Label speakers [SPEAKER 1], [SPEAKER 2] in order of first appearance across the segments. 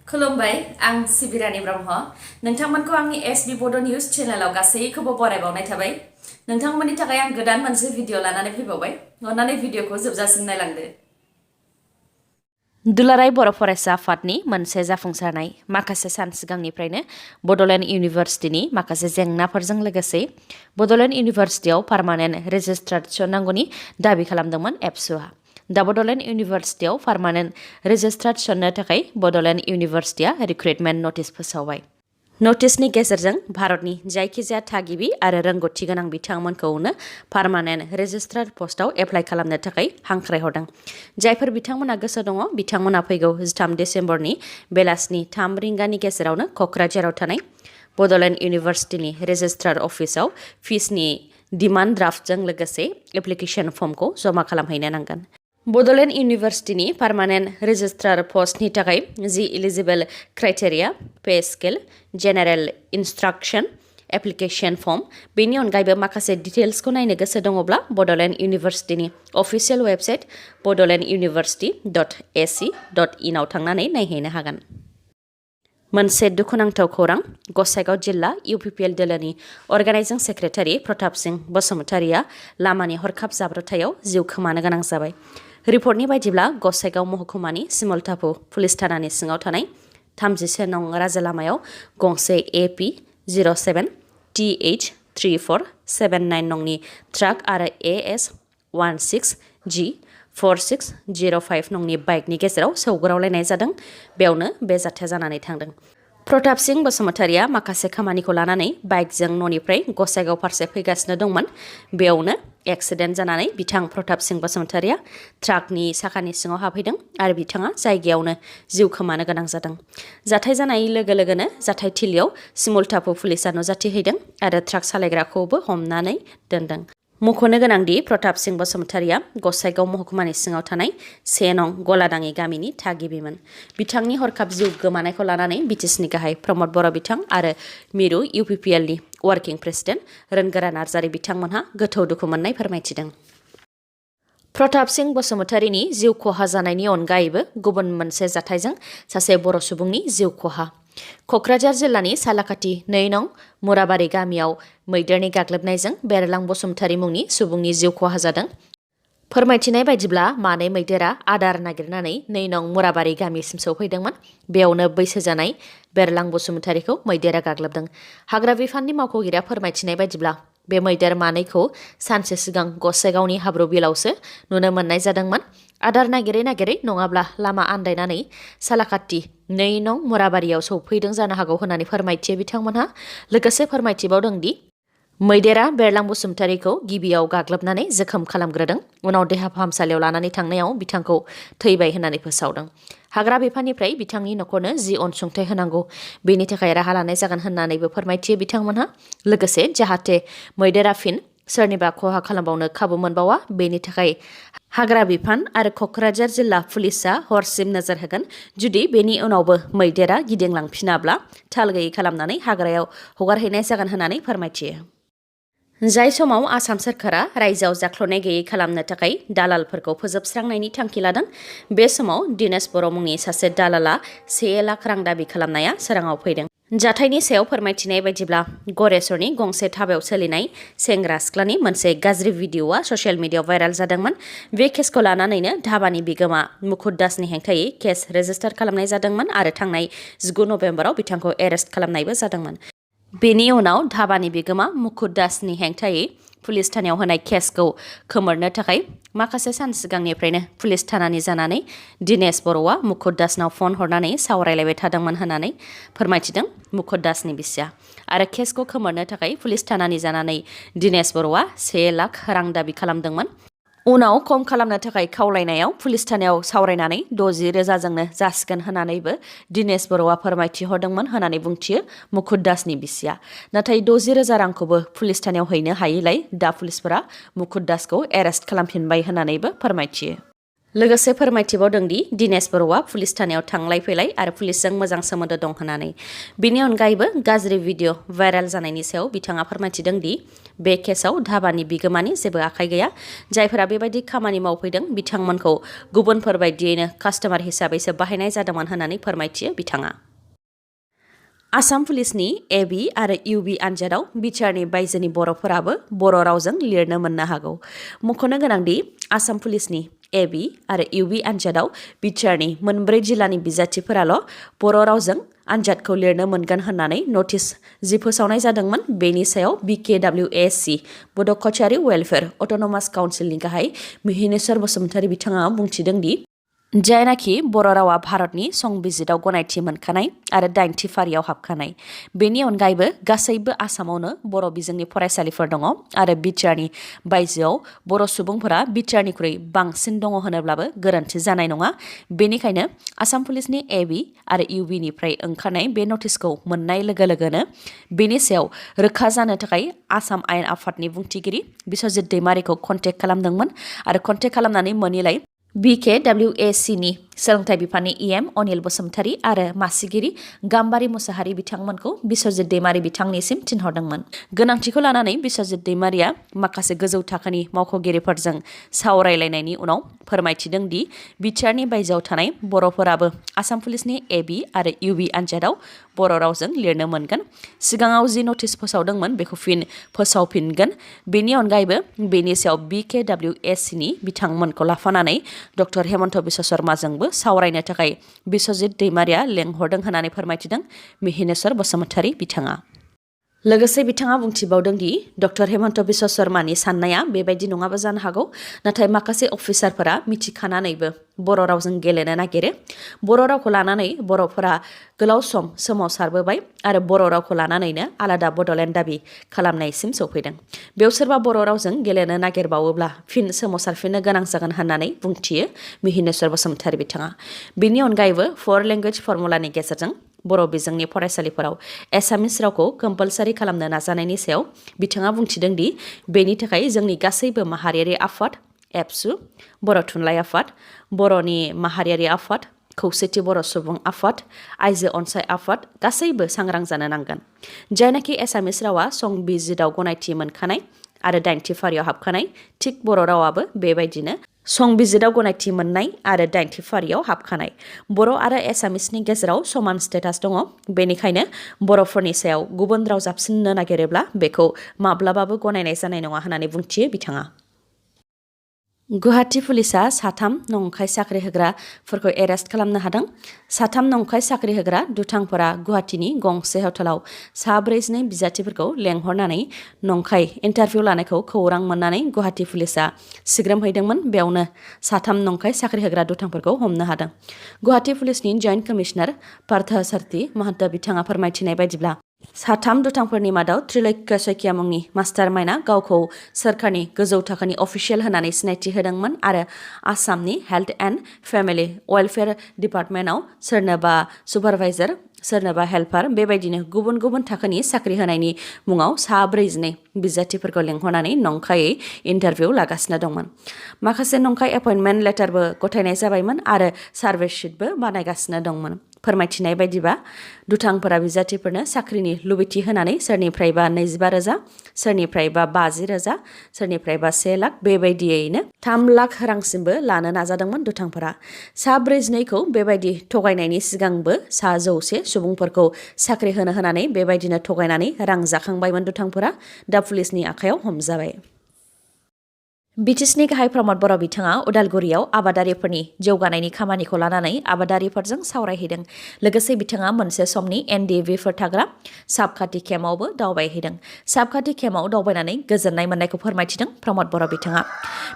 [SPEAKER 1] खुलुमबाय आं सिबिरानि ब्रह्म नोंथांमोनखौ आंनि एसबी बडो न्यूज चेनेलाव गासैखौबो बरायबावनाय थाबाय नोंथांमोननि थाखाय आं गोदान मोनसे भिडिअ लानानै फैबावबाय अन्नानै भिडिअखौ जोबजासिम नायलांदो दुलाराय बर' फरायसा आफादनि मोनसे जाफुंसारनाय माखासे सान सिगांनिफ्रायनो बड'लेण्ड इउनिभार्सिटिनि माखासे जेंनाफोरजों लोगोसे बड'लेण्ड इउनिभार्सिटियाव पार्मानेन्ट रेजिस्ट्रार थिसननांगौनि दाबि खालामदोंमोन एबसुआ दा बड'लेण्ड इउनिभार्सिटियाव पार्मानेन्ट रेजिस्ट्रार थिसननो थाखाय बड'लेण्ड इउनिभार्सिटिया रिक्रुटमेन्ट नटिस फोसावबाय नटिसनि गेजेरजों भारतनि जायखिजाया थागिबि आरो रोंगौथि गोनां बिथांमोनखौनो पार्मानेन्ट रेजिस्ट्रार पस्टआव एप्लाइ खालामनो थाखाय हांख्रायहरदों जायफोर बिथांमोना गोसो दङ बिथांमोना फैगौ 13 डिसेम्बरनि बेलासिनि 3 रिंगानि गेजेरावनो क'क्राझाराव थानाय बड'लेण्ड इउनिभार्सिटिनि रेजिस्ट्रार अफिसाव फिसनि डिमान्ड ड्राफ्टजों लोगोसे एप्लिकेशन फर्मखौ जमा खालामहैनो नांगोन बड'लेण्ड इउनिभार्सिटिनि पार्मानेन्ट रेजिस्ट्रार पस्टनि थाखाय जि eligible criteria pay scale general instruction application form बेनि अनगायैबो माखासे डिटेल्सखौ नायनो गोसो दङब्ला बड'लेण्ड इउनिभार्सिटिनि अफिसियेल वेबसाइट bodolanduniversity.ac.in आव थांनानै नायहैनो हागोन मोनसे दुखुनांथाव खौरां गसाइगाव जिल्ला UPPL दोलोनि अर्गानाइजिं सेक्रेटारि प्रताप सिंह बसुमतारिया लामानि हरखाब जाब्रबथायाव जिउ खोमानो गोनां जाबाय रिपर्टनि बायदिब्ला गसाइगाव महकुमानि सिमलटापु पुलिस थानानि सिङाव थानाय 31 नं राजालामायाव गंसे AP 07 TH 3479 नंनि ट्राक आरो AS 16G 4605 नंनि बाइकनि गेजेराव सौग्रावलायनाय जादों बेयावनो बे जाथाया जानानै थांदों प्रताप सिंह बसुमतारिया माखासे खामानिखौ लानानै बाइकजों न'निफ्राय गसाइगाव फारसे फैगासिनो दंमोन बेयावनो एक्सिडेन्ट जानानै बिथां प्रताप सिंह बसुमतारिया ट्राकनि साखानि सिङाव हाबहैदों आरो बिथाङा जायगायावनो जिउ खोमानो गोनां जादों जाथाय जानाय लोगो लोगोनो जाथाय थिलियाव सिमलटापु पुलिसा नुजाथिहैदों आरो ट्राक सालायग्राखौबो हमनानै दोनदों मख'नो गोनांदि प्रताप सिंह बसुमतारिया गसाइगाव महकुमानि सिङाव थानाय 1 नं गलादाङि गामिनि थागिबिमोन बिथांनि हरखाब जिउ गोमानायखौ लानानै बिटिसिनि गाहाय प्रमद बर' बिथां आरो मिरु UPPLनि वार्किं प्रेसिडेन्ट रोनगोरा नार्जारि बिथांमोनहा गोथौ दुखु मोननाय फोरमायथिदों प्रताप सिंह बसुमतारिनि जिउ खहा जानायनि अनगायैबो गुबुन मोनसे जाथायजों सासे बर' सुबुंनि जिउ खहा क'क्राझार जिल्लानि सालाकाथि 2 नं मुराबारि गामियाव मैदेरनि गाग्लोबनायजों बेरलां बसुमतारि मुंनि सुबुंनि जिउ खहा जादों फोरमायथिनाय बायदिब्ला मानै मैदेरा आदार नागिरनानै 2 नं मुराबारि गामिसिम सौफैदोंमोन बेयावनो बैसो जानाय बेरलां बसुमतारिखौ मैदेरा गाग्लोबदों हाग्रा बिफाननि मावख'गिरिया फोरमायथिनाय बायदिब्ला बे मैदेर मानैखौ सानसे सिगां गसाइगावनि हाब्रु बिलावसो नुनो मोननाय जादोंमोन आदार नागिरै नागिरै नङाब्ला लामा आन्दायनानै सालाकाथि 2 नं मुराबारियाव सौफैदों जानो हागौ होननानै फोरमायथियो बिथांमोनहा लोगोसे फोरमायथिबावदों दि मैदेरा बेरलां बसुमतारिखौ गिबियाव गाग्लोबनानै जोखोम खालामग्रोदों उनाव देहा फाहामसालियाव लानानै थांनायाव बिथांखौ थैबाय होननानै फोसावदों हाग्रा बिफाननिफ्राय बिथांनि न'खरनो जि अनसुंथाइ होनांगौ बेनि थाखाय राहा लानाय जागोन होननानैबो फोरमायथियो बिथांमोनहा लोगोसे जाहाथे मैदेरा फिन सोरनिबा खहा खालामबावनो खाबु मोनबावा बेनि थाखाय हाग्रा बिफान आरो क'क्राझार जिल्ला पुलिसा हरसिम नोजोर होगोन जुदि बेनि उनावबो मैदेरा गिदिंलांफिनाब्ला थाल गैयै खालामनानै हाग्रायाव हगारहैनाय जागोन होननानै फोरमायथियो जाय समाव आसाम सोरखारा रायजोआव जाख्ल'नाय गैयै खालामनो थाखाय दालालफोरखौ फोजोबस्रांनायनि थांखि लादों बे समाव दिनेश बर' मुंनि सासे दालाला 1 लाख रां दाबि खालामनाया सोराङाव फैदों जाथायनि सायाव फोरमायथिनाय बायदिब्ला गरेस्वरनि गंसे धाबायाव सोलिनाय सेंग्रा सिख्लानि मोनसे गाज्रि भिडिअआ ससियेल मिडियायाव भाइराल जादोंमोन बे केसखौ लानानैनो धाबानि बिगोमा मुकुट दासनि हेंथायै केस रेजिस्टार खालामनाय जादोंमोन आरो थांनाय 19 नभेम्बराव बिथांखौ एरेस्ट खालामनायबो जादोंमोन बेनि उनाव धाबानि बिगोमा मुकुट दासनि हेंथायै पुलिस थानायाव होनाय केसखौ खोमोरनो थाखाय माखासे सान सिगांनिफ्रायनो पुलिस थानानि जानानै दिनेश बर'आ मुकुट दासनाव फन हरनानै सावरायलायबाय थादोंमोन होननानै फोरमायथिदों मुकुट दासनि बिसिया आरो केसखौ खोमोरनो थाखाय पुलिस थानानि जानानै दिनेश बर'आ 1 लाख रां दाबि खालामदोंमोन उनाव खम खालामनो थाखाय खावलायनायाव पुलिस थानायाव सावरायनानै 60,000 जासिगोन होननानैबो दिनेश बर'आ फोरमायथिहरदोंमोन होननानै बुंथियो मुकुट दासनि बिसिया नाथाय 60,000 रांखौबो पुलिस थानायाव हैनो हायैलाय दा पुलिसफोरा मुकुट दासखौ एरेस्ट खालामफिनबाय होननानैबो फोरमायथियो लोगोसे फोरमायथिबावदों दि दिनेश बर'आ पुलिस थानायाव थांलाय फैलाय आरो पुलिसजों मोजां सोमोन्दो दं होननानै। बिनि अनगायैबो गाज्रि भिडिअ भाइरेल जानायनि सायाव बिथाङा फोरमायथिदों दि बे केसआव धाबानि बिगोमानि जेबो आखाइ गैया। जायफोरा बेबायदि खामानि मावफैदों बिथांमोनखौ गुबुनफोर बायदियैनो कास्टमार हिसाबैसो बाहायनाय जादोंमोन होननानै फोरमायथियो बिथाङा। आसाम पुलिसनि एबि आरो इउबि आनजादाव बिटिआरनि बायजोनि बर'फोराबो बर' रावजों लिरनो मोननो हागौ। मख'नो गोनांदि आसाम पुलिसनि एबि आरो इउबि आनजादाव बिटिआरनि मोनब्रै जिल्लानि बिजाथिफोराल' बर' रावजों आनजादखौ लिरनो मोनगोन होननानै नटिस जि फोसावनाय जादोंमोन। बेनि सायाव BKWASC बड' कचारि वेलफेयार अट'नमास काउन्सिलनि गाहाय मिहिनेश्वर बसुमतारी बिथाङा बुंथिदों दि जायनाखि बर' रावा भारतनि संबिजिताव गनायथि मोनखानाय आरो 80 फारियाव हाबखानाय। बेनि अनगायैबो गासैबो आसामावनो बर' बिजोंनि फरायसालिफोर दङ आरो बिटिआरनि बायजोआव बर' सुबुंफोरा बिटिआरनिख्रुइ बांसिन दङ होनोब्लाबो गोरोन्थि जानाय नङा। बेनिखायनो आसाम पुलिसनि एबि आरो इउबिनिफ्राय ओंखारनाय बे नटिसखौ मोननाय लोगो लोगोनो बेनि सायाव रोखा जानो थाखाय आसाम आयेन आफादनि बुंथिगिरि बिस्वजित दैमारिखौ कन्टेक्ट खालामदोंमोन आरो कन्टेक्ट खालामनानै मोनैलाय BKWACनि सोलोंथाइ बिफाननि EM अनिल बसुमतारी आरो मासिगिरि गाम्बारि मुसाहारि बिथांमोनखौ बिस्वजित दैमारि बिथांनिसिम थिनहरदोंमोन। गोनांथिखौ लानानै बिस्वजित दैमारिया माखासे गोजौ थाखोनि मावख'गिरिफोरजों सावरायलायनायनि उनाव फोरमायथिदों दि बिटिआरनि बायजोआव थानाय बर'फोराबो आसाम पुलिसनि एबि आरो इउबि आनजादाव बर' रावजों लिरनो मोनगोन। सिगाङाव जि नटिस फोसावदोंमोन बेखौ फिन फोसावफिनगोन। बेनि अनगायैबो बेनि सायाव BKWACनि बिथांमोनखौ लाफानानै डक्टर हेमन्त बिश्व शर्माजोंबो सावरायनो थाखाय बिस्वजित दैमारिया लेंहरदों होननानै फोरमायथिदों मिहिनेश्वर बसुमतारी बिथाङा। लोगोसे बिथाङा बुंथिबावदों दि डक्टर हेमन्त बिश्व शर्मानि साननाया बेबायदि नङाबो जानो हागौ। नाथाय माखासे अफिसारफोरा मिथिखानानैबो बर' रावजों गेलेनो नागिरो। बर' रावखौ लानानै बर'फोरा गोलाव सम सोमावसारबोबाय आरो बर' रावखौ लानानैनो आलादा बड'लेण्ड दाबि खालामनायसिम सौफैदों। बेयाव सोरबा बर' रावजों गेलेनो नागिरबावोब्ला फिन सोमावसारफिननो गोनां जागोन होननानै बुंथियो मिहिनेश्वर बसुमतारी बिथाङा। बिनि अनगायैबो 4 लेंगुवेज फर्मुलानि गेजेरजों बर' बिजोंनि फरायसालिफोराव एसामिस रावखौ कम्पालसारि खालामनो नाजानायनि सायाव बिथाङा बुंथिदों दि बेनि थाखाय जोंनि गासैबो माहारियारि आफाद एबसु, बर' थुनलाइ आफाद, बर'नि माहारियारि आफाद, खौसेथि बर' सुबुं आफाद, आइजो अनसाय आफाद गासैबो सांग्रां जानो नांगोन। जायनाखि एसामिस रावा संबिजिताव गनायथि मोनखानाय आरो 80 फारियाव हाबखानाय, थिग बर' रावाबो बेबायदिनो संबिजिताव गनायथि मोननाय आरो 80 फारियाव हाबखानाय। बर' आरो एसामिसनि गेजेराव समान स्टेटास दङ। बेनिखायनो बर'फोरनि सायाव गुबुन राव जाबसिननो नागिरोब्ला बेखौ माब्लाबाबो गनायनाय जानाय नङा होननानै बुंथियो बिथाङा। गुवाहाटी पुलिसा 3 नंखाय साख्रि होग्राफोरखौ एरेस्ट खालामनो हादों। 3 नंखाय साख्रि होग्रा दुथांफोरा गुवाहाटीनि गंसे हटेलाव 42 बिजाथिफोरखौ लेंहरनानै नंखाय इन्टारभिउ लानायखौ खौरां मोननानै गुवाहाटी पुलिसा सिग्रोमहैदोंमोन। बेयावनो 3 नंखाय साख्रि होग्रा दुथांफोरखौ हमनो हादों। गुवाहाटी पुलिसनि जइन्ट कमिशनार पार्थ सारथि महन्त बिथाङा फोरमायथिनाय बायदिब्ला 3 दुथांफोरनि मादाव त्रिलोक्य सैकिया मुंनि मास्टार माइन्डआ गावखौ सोरखारनि गोजौ थाखोनि अफिसियेल होननानै सिनायथि होदोंमोन आरो आसामनि हेल्थ एन्ड फेमिलि वेलफेयार डिपार्टमेन्टआव सोरनोबा सुपारभाइजार, सोरनोबा हेल्पार बेबायदिनो गुबुन गुबुन थाखोनि साख्रि होनायनि मुङाव 42 बिजाथिफोरखौ लेंहरनानै नंखायै इन्टारभिउ लागासिनो दंमोन। माखासे नंखाय एपइन्टमेन्ट लेटारबो गथायनाय जाबायमोन आरो सार्भिस शीटबो बानायगासिनो दंमोन। फोरमायथिनाय बायदिबा दुथांफोरा बिजाथिफोरनो साख्रिनि लुबैथि होनानै सोरनिफ्रायबा 25,000, सोरनिफ्रायबा 50,000, सोरनिफ्रायबा 1 लाख बेबायदियैनो 3 लाख रांसिमबो लानो नाजादोंमोन दुथांफोरा। 42खौ बेबायदि थगायनायनि सिगांबो 100 सुबुंफोरखौ साख्रि होनानै बेबायदिनो थगायनानै रां जाखांबायमोन दुथांफोरा। दा पुलिसनि आखायाव हमजाबाय। बिटिसिनि गाहाय प्रमद बर' बिथाङा उदालगुरियाव आबादारिफोरनि जौगानायनि खामानिखौ लानानै आबादारिफोरजों सावरायहैदों। लोगोसे बिथाङा मोनसे समनि NDBफोर थाग्रा साबखाथि केम्पआवबो दावबायहैदों। साबखाथि केम्पआव दावबायनानै गोजोननाय मोननायखौ फोरमायथिदों प्रमद बर' बिथाङा।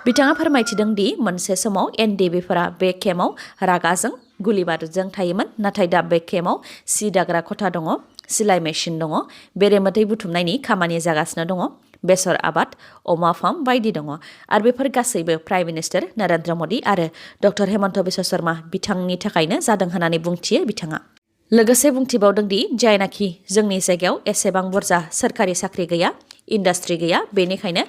[SPEAKER 1] बिथाङा फोरमायथिदों दि मोनसे समाव NDBफोरा बे केम्पआव रागाजों गुलि बारुदजों थायोमोन। नाथाय दा बे केम्पआव सि दाग्रा खथा दङ, सिलाइ मेसिन दङ, बेरेमोदै बुथुमनायनि खामानि जागासिनो दङ, बेसर आबाद, अमा फार्म बायदि दङ आरो बेफोर गासैबो प्राइम मिनिस्टार नरेन्द्र मदि आरो डक्टर हेमन्त बिश्व शर्मा बिथांनि थाखायनो जादों होननानै बुंथियो बिथाङा। लोगोसे बुंथिबावदों दि जायनाखि जोंनि जायगायाव एसेबां बुरजा सोरखारि साख्रि गैया, इन्डास्ट्रि गैया बेनिखायनो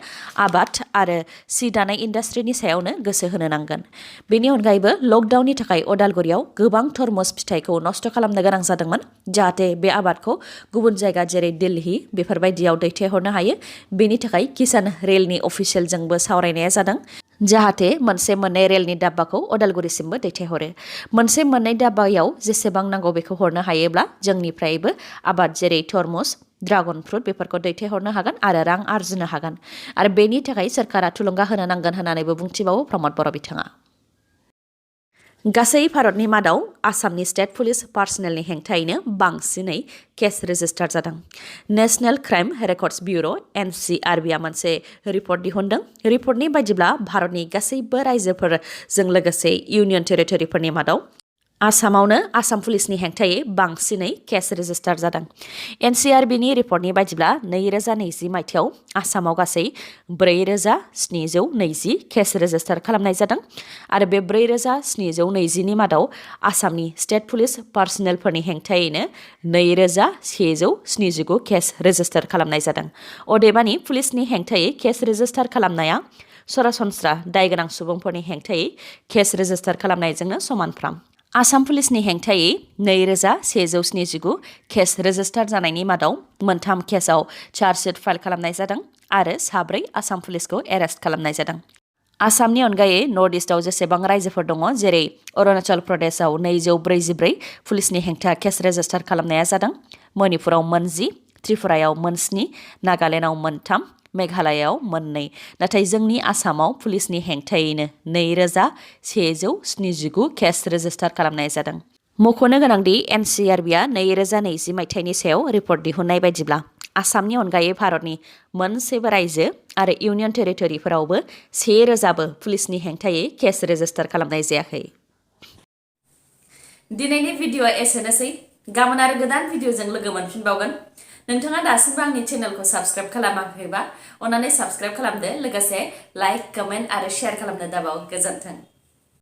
[SPEAKER 1] आबाद आरो सि दानाय इन्डास्ट्रिनि सायावनो गोसो होनो नांगोन। बेनि अनगायैबो लकडाउननि थाखाय अदालगुरियाव गोबां थरमुस फिथाइखौ नस्थ' खालामनो गोनां जादोंमोन जाहाथे बे आबादखौ गुबुन जायगा जेरै दिल्ली बेफोरबायदियाव दैथायहरनो हायो। बेनि थाखाय किसान रेलनि अफिसियेलजोंबो सावरायनाया जादों जाहाथे मोनसे मोननै रेलनि दाब्बाखौ अदालगुरिसिमबो दैथायहरो। मोनसे मोननै दाब्बायाव जेसेबां नांगौ बेखौ हरनो हायोब्ला जोंनिफ्रायबो आबाद जेरै थरमुस ड्रागन फ्रुट बेफोरखौ दैथायहरनो हागोन आरो रां आरजिनो हागोन आरो बेनि थाखाय सोरखारा थुलुंगा होनो नांगोन होननानैबो बुंथिबावो प्रमद बर' बिथाङा। गासै भारतनि मादाव आसामनि स्टेट पुलिस पार्सनेलनि हेंथायैनो बांसिनै केस रेजिस्टार जादों। नेशनेल क्राइम रेकर्डस ब्युर' NCRBआ मोनसे रिपर्ट दिहुनदों। रिपर्टनि बायदिब्ला भारतनि गासैबो रायजोफोरजों लोगोसे इउनियन टेरिटरिफोरनि मादाव आसामावनो आसाम पुलिसनि हेंथायै बांसिनै केस रेजिस्टार जादों। NCRBनि रिपर्टनि बायदिब्ला 2020 मायथाइयाव आसामाव गासै 4720 केस रेजिस्टार खालामनाय जादों आरो बे 4720नि मादाव आसामनि स्टेट पुलिस पार्सनेलफोरनि हेंथायैनो 2179 केस रेजिस्टार खालामनाय जादों। अदेबानि पुलिसनि हेंथायै केस रेजिस्टार खालामनाया सरासनस्रा दायगोनां सुबुंफोरनि हेंथायै केस रेजिस्टार खालामनायजोंनो समानफ्राम। आसाम पुलिसनि हेंथायै 2179 केस रेजिस्टार जानायनि मादाव 3 केसआव चार्जशिट फाइल खालामनाय जादों आरो 4 आसाम पुलिसखौ एरेस्ट खालामनाय जादों। आसामनि अनगायै नर्थ इस्टआव जेसेबां रायजोफोर दङ जेरै अरुणाचल प्रदेशआव 244 पुलिसनि हेंथा केस रेजिस्टार खालामनाया जादों। मणिपुराव 10, त्रिपुरायाव 7, नागालेण्डआव 3, मेघालयआव 2। नाथाय जोंनि आसामाव पुलिसनि हेंथायैनो 2179 केस रेजिस्टार खालामनाय जादों। मख'नो गोनांदि NCRBआ 2020 मायथाइनि सायाव रिपर्ट दिहुननाय बायदिब्ला आसामनि अनगायै भारतनि मोनसेबो रायजो आरो इउनियन टेरिटरिफोरावबो 1000बो पुलिसनि हेंथायै केस रेजिस्टार खालामनाय जायाखै। दिनैनि भिडिअ'आ एसेनोसै। गाबोन आरो गोदान भिडिअ'जों लोगो मोनफिनबावगोन। नोंथाङा दासिमबो आंनि चेनेलखौ साबस्क्राइब खालामाखैबा अन्नानै साबस्क्राइब खालामदो, लोगोसे लाइक, कमेन्ट आरो शेयार खालामनो दाबाव। गोजोन्थों।